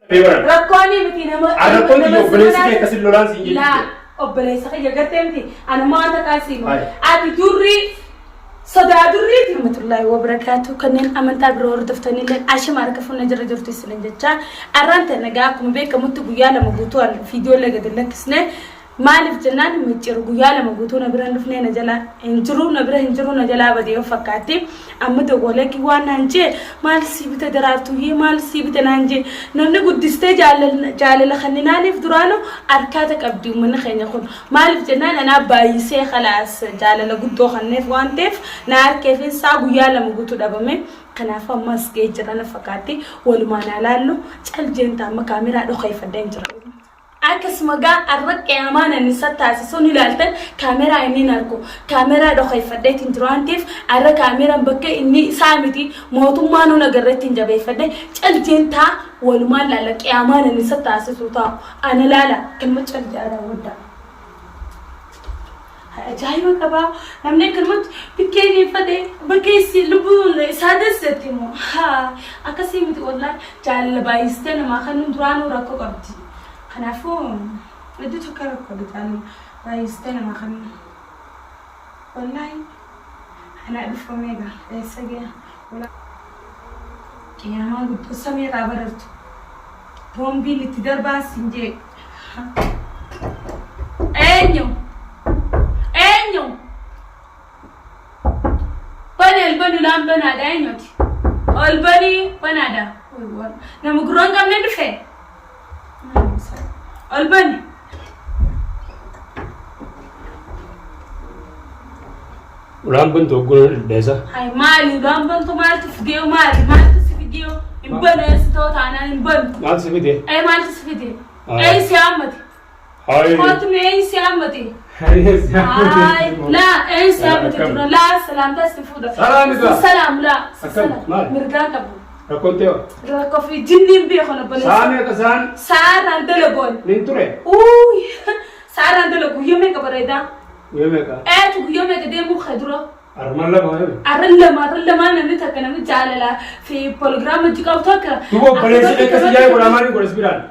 Rakkoon miti nama. Rakkoon nama kiyya obboleessi si kee akkasin lolaan siin jechuudha. Laa, obboleessa kiyya gartee miti. Ani maal takkaa siima. Hayi. Ati durri sodaa durriiti. Rahmatullahi wa barakaatu kanneen amantaa biroo hordoftanillee ashima harka fuuna jira jirtu isinin jecha. Arraan ta'e nagaa akkuma beekamutti guyyaa 2 guutuu an viidiyoolee gadi hin lakkisne. Maaliif jennaan micciiru guyyaa 2 guutuu na bira hin dhufne, na jala hin jiru, na bira hin jiru, na jalaa badee yoo fakkaatti. Amma dawwalee waan naan jee, maal sii bite Daraartuyyee, maal sii bite naan jee. Namni guddistee jaalala kanninaaniif duraanu harkaata qabdi uummanni keenya kun. Maaliif jennaan anaa baay'isee kalaas jaalala guddoo kanneef waan ta'eef na harkeefin isaa guyyaa 2 guutuu dhabame. Kanaafuu amma as ga'ee jira na fakkaatti. Walumaan haa laallu. Cal jeen amma kaameraa dhokeeffadheen jira. Akkasuma gaa arra qiyaamaan ani isa taasisu ni ilaaltan, kaameraa inni hin argu. Kaameraa dhokeeffadheetiin jiru waan ta'eef arra kaameraan bakka inni isaa miti mootummaa nuun agarreetti hin jabeeffadhe. Cal jeen taa walumaan laalla qiyaamaan ani isa taasisu taa'u. Ana laala kanuma cal jedhaa daawwadhaa. Ajaa'iba qabaa, namni akkanumatti bikkee geeffate bakkee isii lubbuun isaa dassetti immoo haa akkasii miti. Wallaahi jaalala baay'istee namaa kan duraanuu rakkoo qabdi. Kanaafuu hedduu tokko rakkoodha jaalala baay'istee namaa kan. Wallaahi anaa dhufamee egaa eessa ga'e qiyaamaa guddoo samii irraa barartu boombiin itti darbaa siin jee. Eenyu? Eenyu? Bani, ol bani, ulaan banaadha, eenyuti? Ol bani, banaadha. Nama gurra hin qabne dhufe. Ol bani. Ulaan bantu hogguna dhedheessa. Hay, maali ulaan bantu? Maaltu fidee? Maali? Maaltu si fidee? Hin banu, eessa ta'u taanaan hin banu. Maaltu si fide? Ee, maaltu si fide? Ay. Ee, si hammate. Hayi. Kootu mee, ee, si hammate. Ay, laa, ee, si hammate Akkam? dura laa salaamtaa si fuudha. Salaami gaa. Salaam laa. Si Akkam? salaam. Maali? Mirgaan qabu. Rakkoon ta'e. Rakkoo fi jinniin beekan obboleessa. Saamee akka saan Saaraan dalagoon. nin ture. Uuy. Saaraan dalagu guyyaa meeqa bareedaa? Guyyaa meeqa? Eetu guyyaa meeqa deemuu kee dura? Armaan 2 waayee. Arran 2, arran lamaa namni takka namni jaalalaa fi proogiraama hojii qabu takka. Duuba obboleessi kee akkasii yaa'ee godhaa maaliin godhas biraan?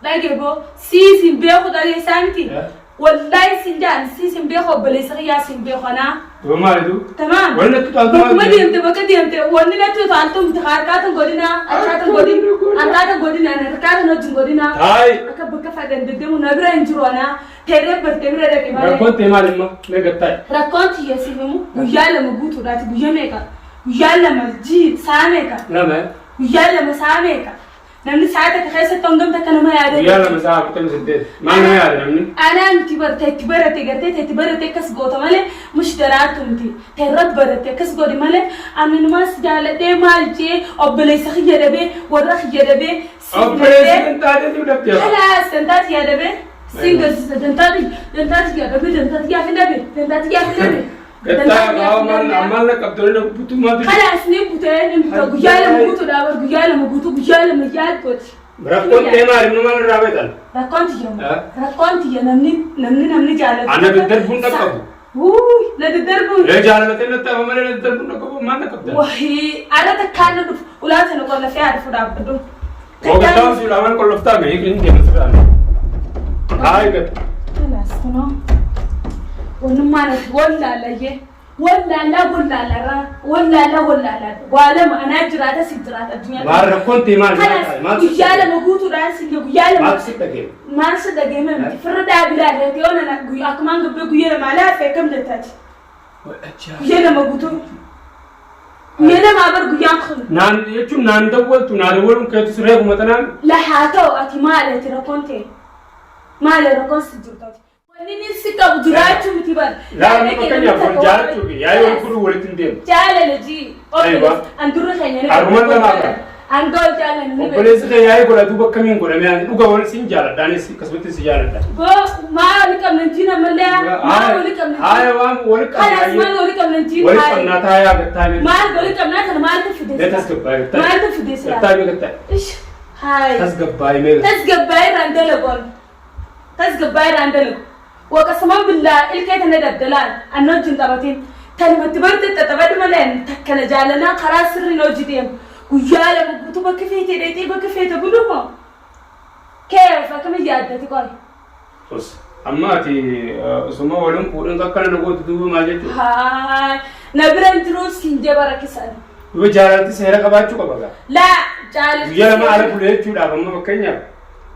Dhage boo, siis hin beeku, dhageessaa miti. Eh? Wallaahi sin jaan, siis hin beeku, obboleessa kiyyaa sin beeku anaa. Duuba maalitu? Tamaam. Wanni natti utaaltu maal Bakkuma jedhe? deemte, bakka deemte wanni natti utaaltu miti, harkaatan godinaa, harkaatan godin, harkaatan godinaa, harkaatan wajjin godinaa. Taayi. Akka bakka fadhan deddeemu na bira hin jiru anaa. Teerree bartee bira dhaqe malee. Rakkoon ta'e maal immoo? Mee gattaa'e. Rakkoon tiyya siif himu guyyaa 2 guutuudhaati, guyyaa meeqa? Guyyaa 2 jii sa'a meeqa? 2. Guyyaa 2 sa'a meeqa? Namni sa'a takka keessatti hangam takka nama yaada? Guyyaa 2 sa'a 48. Maal nama yaada namni? Anaa miti bar itti barate gartee itti barate akkas goota malee mush Daraartu miti. Teerrat barate akkas godhi malee ani numaas jaaladhee maal jee obboleessa kiyya dhabee, warra kiyya dhabee si Obboleessi filadhee. kan taatee si fudhatte. Kalaas dantaa tiyya dhabee siin garsiisa, dantaa tiyya dhabee, dantaa tiyyaaf hin dhabe, dantaa tiyyaaf hin dhabe. Gattaa maal ammaan na qabdoonni na bubbutuu maal ta'e? Kalaas ni butee, ni buta, guyyaa 2 guutuudha bar, guyyaa 2 guutuu, guyyaa 2 yaaddooti. Rakkoon ta'e maal immoo, maal irraa beektan? Rakkoon tiyya Eh? Rakkoon tiyya namni namni jaalatu. Ana daddarbuun dhaqqabu. Wuuy, na daddarbuun. Ee, jaalalatee natti hafa malee na daddarbuun dhaqqabu, maal na qabdan? Wahii arra takkaan na dhufu ulaa sana qollafee haa dhufu dhaabbadhu. Hoggantaan si ulaamaan qolloftaa mee hin deeman sirraan. Hayi gad. Kalaas kunoo. Wannummaan ati wallaallayyee. Wallaallaa wallaallarraa wallaallaa wallaallaa waa lama anaa jiraata si jiraata addunyaa. Maal rakkoon ta'e maal? Kalaas Maal guyyaa 2 guutuudhaan si guyyaa 2. Maaltu si dhagee? Maal si dhageeme miti, firra dhaabilaa reeti yoo nana guyyaa akkumaan gabbee guyyaa 2 laafe akkam jettaati? Guyyaa 2 guutuu. Guyyaa 2 bar guyyaan kun. Naan jechuun naan dawwaltu, naa dawwaluun keetu siree kuma tanaan. La haa ta'u, ati maali, ati rakkoon ta'e? Maali rakkoon si jirtu ati? Wanni inni si qabu jiraachuu miti bar. Laa, nama fakkeenyaaf wal jaalachuu fi yaa'ii wal godhuu walitti hin deemu. Jaalala jii. Aywa. An durri keenya ni Armaan lamaa bara. Hanga wal jaalannu ni beekna. Obboleessi kee yaa'ii godha, duuba akkamiin godhamee ani dhuga wal sin jaaladha, anis akkasumatti si jaaladha. Boo, maal wali qabna jiin ammallee, maal wali qabna jiin? Haaya, waan wali qabna. Kalaas maal wali qabna jiin? Wali qabnaa, taayaa gattaa mee. Maal wali qabnaa kana maaltu fide? Mee tasgabbaa'e gattaa. Maaltu fide silaa? Gattaa mee gattaa. Ish haay. Tasgabbaa'e mee. Tasgabbaa'e irraan dalagu. Tasgabbaa'e irraan dalagu. Waqasumaan billaa ilkee tana dabdalaan anna wajjin taphatiin. Tanumatti barte xaxabadhu malee takka na jaalanaa karaa sirriin hojii deemu. Guyyaa 2 guutuu bakka feete dheexee bakka feete bulu moo? Maaliif yaaddati qoy? Os amma ati osuma waliin fuudhin akkana na gootu duuba maal jechuudha? Haay na bira hin jiruu siin jee barakkisan. Duuba jaalalti seera qabaachuu qaba gaa. Laa jaalalti. Guyyaa 2 ala bule jechuudhaaf amma fakkeenyaaf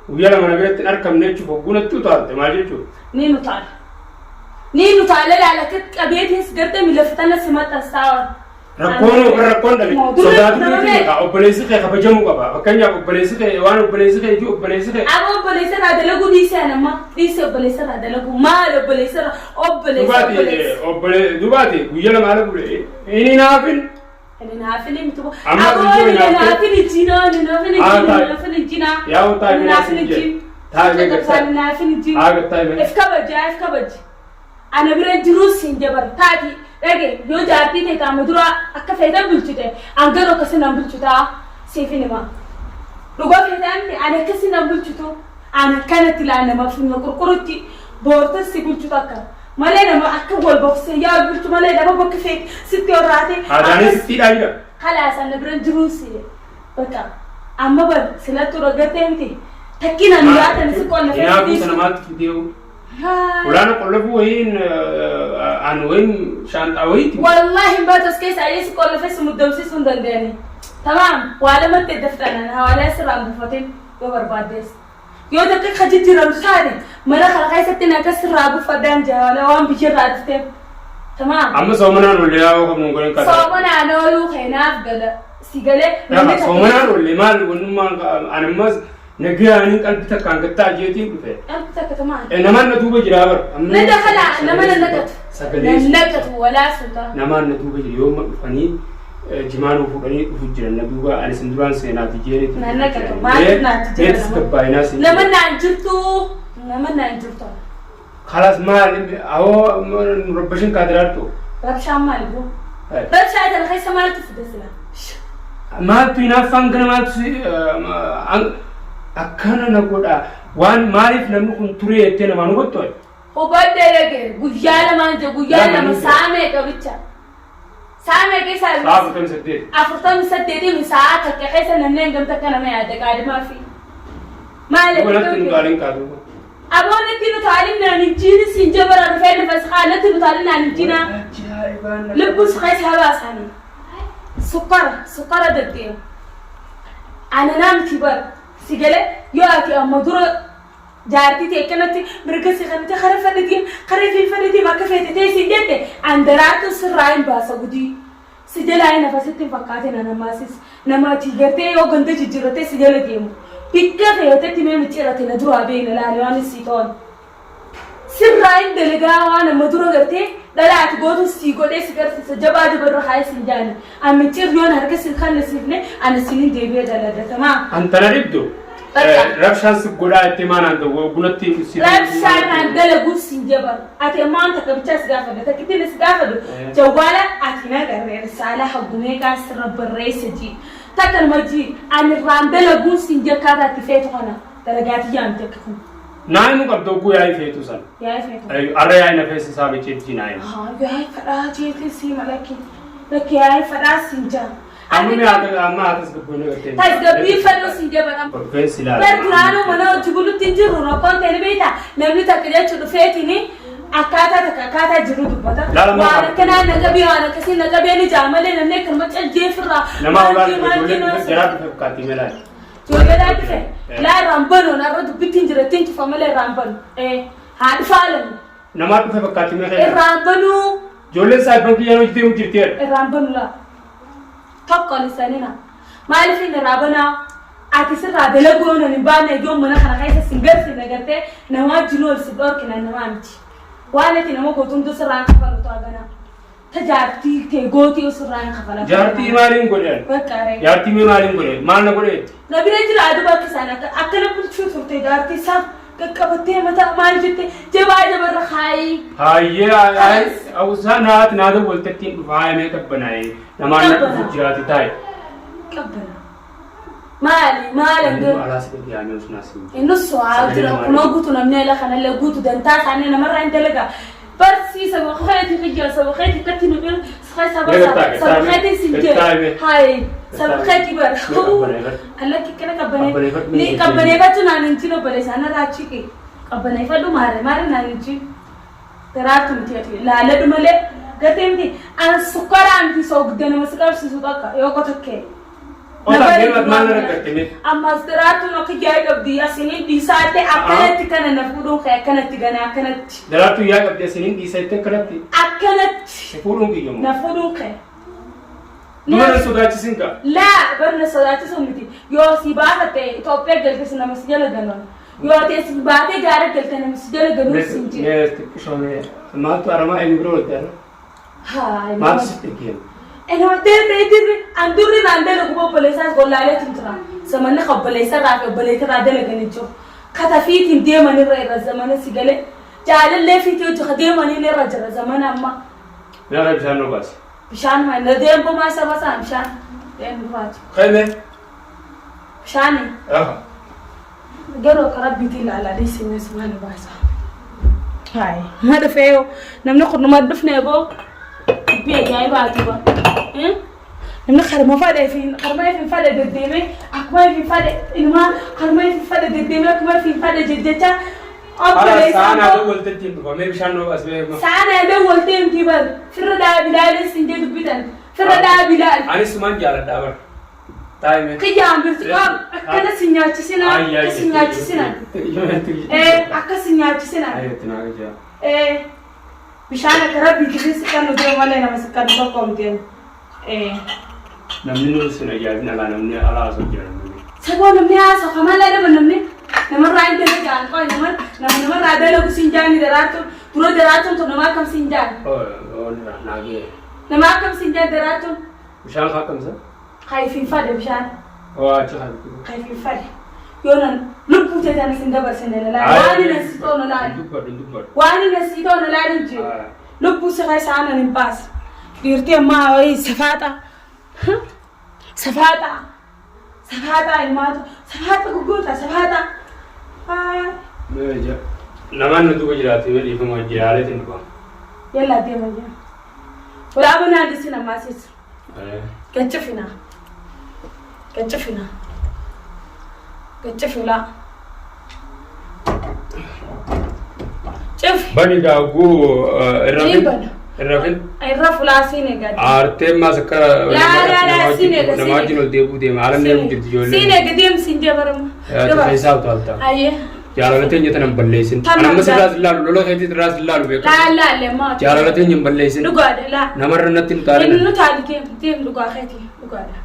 guyyaa 2 na biratti hin argamne jechuuf hogguu natti utaalte maal jechuudha? Ni nutaala. Ni nutaala laala akka qabeetiis gartee milafatana si maxxansaa waan. Rakkoon yookaan rakkoon dhabe sodaatu keetii beekaa obboleessi kee kabajamuu qaba. Fakkeenyaaf obboleessi kee waan obboleessi kee jiru obboleessi kee. Aba obboleessa irraa dalaguu dhiisee an amma dhiisee obboleessa irraa dalaguu maal obboleessa irraa obboleessa Dubaati obboleessa. obbole dubaati guyyaa 2 ala bule inni naafin. Inni naafin miti bo. Amma Aboo iyyuu inni hinaaftee. naafin jinaa inni naafin Haa jinaa taa'e. naafin jinaa. Yaa taa'e Inni minaa naafin siin jee. jin. Taa'e mee Caccabsaan gattaa. naafin jin. Haa gattaa mee. If kabaji haa if kabaji. Ana bira jiruu siin jabar taati dhage yoo jaartii tee taama duraa akka feetan bulchite an garuu akkasi nan bulchutaa siifin hima. Dhugaa feetaan miti ani akkasi nan bulchutu an akkanatti laa nama funya qurqurutti boortas si bulchutu akka malee nama akka wal boksee yaa bulchu malee nama bakka feet sitti horraate Aadaanis sitti hidhaa jira. Kalaas ana bira jiruun si bakka amma bar silattu dhagartee miti takkiin ani yaatan si qolla Hinaafuu sana maaltu fidee Ulaana qollofuu wayiin aan wayiin shaanxaa wayiiti. Wallahi hin baatu as keessa ayyee si qollofee si muddamsiisuu hin danda'ani. Tamaam waa lamatti edda fixanan hawaalaa sirraan buufatin yoo barbaaddees. Yoo takka ka jijjiiramtu taate mana kana keessatti na akka sirraa buufadhaan jaa hawaalaa waan biyyarraa dhufteef. Tamaam. Amma soomanaan olle yaa'uu qabnu godhan kana. Soomanaan ooluu keenaaf gala si galee namni takka. Soomanaan olle maal wannummaan an ammas nagayaaniin qalbii takkaan gattaa jeetiin dhufe. Qalbii takka tamaam. Namaan na duuba jiraa bar. Na dakala nama na naqatu. Sagalee. Na naqatu walaa suutaa. Namaan na duuba jira yooma dhufanii jimaa nuu fuudhanii dhufu jiran na duuba ani isin duraan seenaati jeenitti. Na naqatu maaliif naatti jira Meetis gabbaayinaa siin. Nama naan jirtu nama naan jirtu. Kalaas maal awoo nu rabbashin kaadiraartu. Rabshaan maali boo? Rabshaa kana keessa maaltu fide sila? Maaltu hinaaffaan kana maaltu akkana na godha waan maaliif namni kun turee jettee namaan hubattu ati? Hubadhee dhage guyyaa lamaan jee guyyaa Lama 2 ni jira. sa'a meeqa bicha? Sa'a meeqa isaa? Sa'a 48. 48 sa'a takka keessa namni hangam takka nama yaada qaadimaa fi. Maali? Duuba natti nu xaalin kaatu. Aboon itti nu taalin naan hin jiini siin jabara dhufee lafa si kaanatti nu taalin naan hin jiinaa. Lubbuun si keessa habaasanii. Sukkara sukkara deddeemu. Ana naamti bar si galee yoo ati amma dura jaartii tee akkanatti mirga si kennite kara fedhe kara fi fedhe bakka feete ta'e siin jette an daraartu sirraa hin baasa gudii. Si jalaa hin hafa sitti hin fakkaatin an ammaasis nama ati gartee yoo ganda jijjiirrattee si jala deemu. Bikka feetetti mee micciirate na duraa beena laale waan sii ta'an. Sirraa hin dalagaa waan amma dura gartee dhala ati gootu sii godhee si garsiisa jabaa jabarra kaayee siin jaani. An micciir yoon harka sin kannisiifne ani sinin deebi'ee daladatamaa. Antana dhibdu. Bakka. Rabshaan si godhaa jettee maanaan ta'u gunatti si. Rabshaan aan dalaguuf siin jabar. Ati ammaa waan takka bichaa si gaafadha. Takkittiin si gaafadhu. Jawwaala ati na garree risaalaa haggumee kaan sirra barreessa jii. Takka nama jii ani irraan dalaguun siin jakkaataa itti feetu kana dalagaati yaamte akka kun. Naa himuu qabdu hogguu yaa'ii feetu sana. Yaa'ii feetu. Arra yaa'ii na feessisaa micciir jii naa himi. Yaa'ii fadhaa jeetii sii malakki. Lakki yaa'ii fadhaa siin jaa. Amma mee haa amma haa tasgabboonni gartee. Tasgabbii fadhuu siin jaban. Dhufeen si ilaala. Bar duraanuu mana hojii bulutti hin jirru rakkoon ta'e ni beektaa namni takka jechuun dhufeetiin akkaataa takka akkaataa jiru dubbata. Laala maal Waan qaba? akkanaa na qabee waan akkasii na qabee ni jaa malee namni akkanuma caljeefirraa. Nama maal ulaan jee maal jee ijoollee maal dhufe jaraa dhufe fakkaatti melaa. Ijoollee dhufe laa irraan banu narra dubbittiin jira ittiin cufa malee irraan banu. Haa dhufaa lamu. Namaa dhufe fakkaatti meeqa? Irraan banuu. Ijoolleen saayibban kiyyaan hojii deemu jirti jedha. Irraan banu laa. Tokko lisanina. Maaliif inni irraa banaa? Ati sirraa dalaguu yoon hin baanne ijoon mana kana keessa sin garsiifne gartee namaa wajjin ol si dhorkina namaa miti. Waan ati nama gootu hunduu sirraa hin kafalu ta'a ganaa. Ta jaartii tee gootii sirraa hin kafala. Jaartii maaliin godhe? Bakka ree. Jaartii mee maaliin godhe? Maal na godhe? Na bira jira aduu akka isaan akka akkana bulchuu turte jaartii isaa qaqqabattee mataa maal jette jabaa jabarra kaayii. Hayyee awusaa naati naa dawwaltettiin dhufa haaya mee qabbanaa'e namaan na dhufu jiraati taa'e. Qabbana. Maali maali Inni hanga alaas dhiyaamee osoo naas hin Innis so'aa jira kunoo guutu namni ala kanallee guutu dantaa isaanii namarraa hin dalagaa. Barsi saba keeti kiyya saba keeti akkatti nu bira saba Mee gattaa'e, saba keeti sin jee. gattaa'e. Hayi saba keeti bara. Qabbaneeffadhu. Allakki akkana qabbanee. Qabbaneeffadhu. Ni qabbaneeffachuu naan hin jiru obboleessa anarraa achi qabbaneeffadhu maare maare naan hin jiru. Daraartu miti ati laaladhu malee gartee miti an sukkaraa miti soogidda nama si qabsiisu takka yoo qotokkee. Otaa deemat maal na rakkate mee? Ammas daraartuun akka jaa'ee qabdi asiniin dhiisaatte akkanatti kana na fuudhuun kee akkanatti gana akkanatti. Daraartuu yaa qabdi asiniin dhiisatte akkanatti Akkanatti si fuudhuun kiyyamu. na fuudhuun kee. Dura na sodaachisin kaa. Laa barna sodaachisu miti yoo si baafatte Itoophiyaa galtes nama si jala galan yoo ati si baatee gaara galte nama si jala galuun si hin jiru. Mee xiqqishoo mee maaltu aramaa eenyu bira oolte ara? Haa Maaltu sitti geema? Enoo dirri dirri an durri naan dalagu obboleessaas gollaaleetu jira. Zamanni obboleessa irraa fi obboleessa irraa dalaganii jiru. Kata fiitiin deeman irra irra zamana si galee jaalallee fiitii hojii ka deemaniin irra jira zamana amma. Nama bishaan nu baase. Bishaan ma na deembu maa saba saan bishaan deembu baatu. Kaime. Bishaani Aha. garuu akka rabbiitiin ilaalaa dhiisine sumaan baasa. Hayi ma dhufee yoo namni kun numa dhufne boo dubbii ajaa'ibaati ba. Namni karma fadhe fi karma ifin fadhe deddeemee akkuma ifin fadhe ilmaa karma ifin fadhe deddeemee akkuma ifin fadhe jejjecha Ala saan haa waltajjiin dhufa mee bishaan nu baase mee. Saan adda waltee miti bar firra daa bilaalee sin jedhu bitan firra daa bilaal. Anis sumaan jaaladha bar. Taa'ime. Kiyyaan birtukaan akkana si nyaachisina akka si nyaachisina akka si nyaachisina bishaan akka rabbii dirree si kan nuti malee nama si kan tokko miti. Namni nu sin ajaa'ibin alaa namni alaa asoo jira namni. Saboo namni haasoo kamalaa nama namni namarraa hin dalagaan qoy nama nama namarraa dalagu sin jaani daraartuun dura daraartuun tun nama akkam sin jaani Naagee. nama akkam sin jaani daraartuun Bishaan haa kamsa? kayfiin fadhe bishaan. Oo achi haa. Kayfiin fadhe yoo nan lubbuu ta'e tana sin dabarsine laala waan inni si toona laala. Dubbadhu dubbadhu. Waan inni si toona laala hin jiru. Lubbuu si keessa aanan hin baase. Dhiirtii ammaa wayii safaaxa. Safaaxa. Safaaxa ilmaatu. Safaaxa gugguuta safaaxa. Namaan nu duuba jiraatu yoo dhiifama jiraaleetiin dhufa. Yalla deema jira. Walaaba naan dhisin ammaa siis. Gaccifina. Gaccifina. Gaccifila. Cif. Bani gaaguu irra Ni bana. irra fin. Irra fulaasiin egaa. Aartee maas akka Laa, laa, laa, siin eega, nama siin wajjin ol deebi'uu deema. Haalaan deemuu jirti ijoolleen. Siin eega deemsi hin jabarama. Ati keessaa utaalta. Ayyee. Jaalala teenya tana hin balleessin. Tan Ani amma argaa. sirraas ilaalu lola keetii sirraas ilaalu beekaa. Laa laa laa maa. Jaalala teenya hin balleessin. Dhugaadha laa. Namarra natti hin Inni utaalin. nu taali deem deem dhugaa keeti dhugaadha.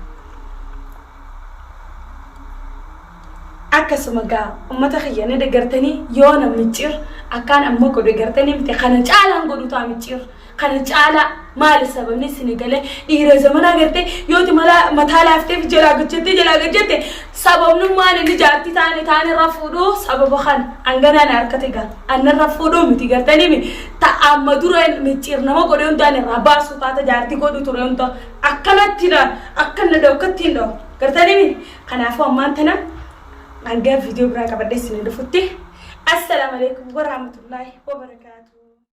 Akkasuma gaa uummata kiyya ni deeggartanii yoo na micciir akkaan amma godhu gartanii miti kana caalaan godhu ta'a micciir kana caalaa maali sababni isin galee dhiira zamanaa gartee yooti mala mataa laafteef jalaa gajjattee jalaa gajjatte sababnummaan inni jaartii taane taane irra fuudhuu sababa kana hanganaan harkate gaa annarra fuudhuu miti gartanii mi ta amma dura micciir nama godhe hundaan irraa baasu taata jaartii godhu ture hunda akkanatti dha akkanna dha'u akkatti hin dha'u gartanii mi kanaafuu ammaan tana hanga viidiyoo biraa qabadhee isin dhufutti assalaamu alaikum warahmatullaahi wabarakaatu.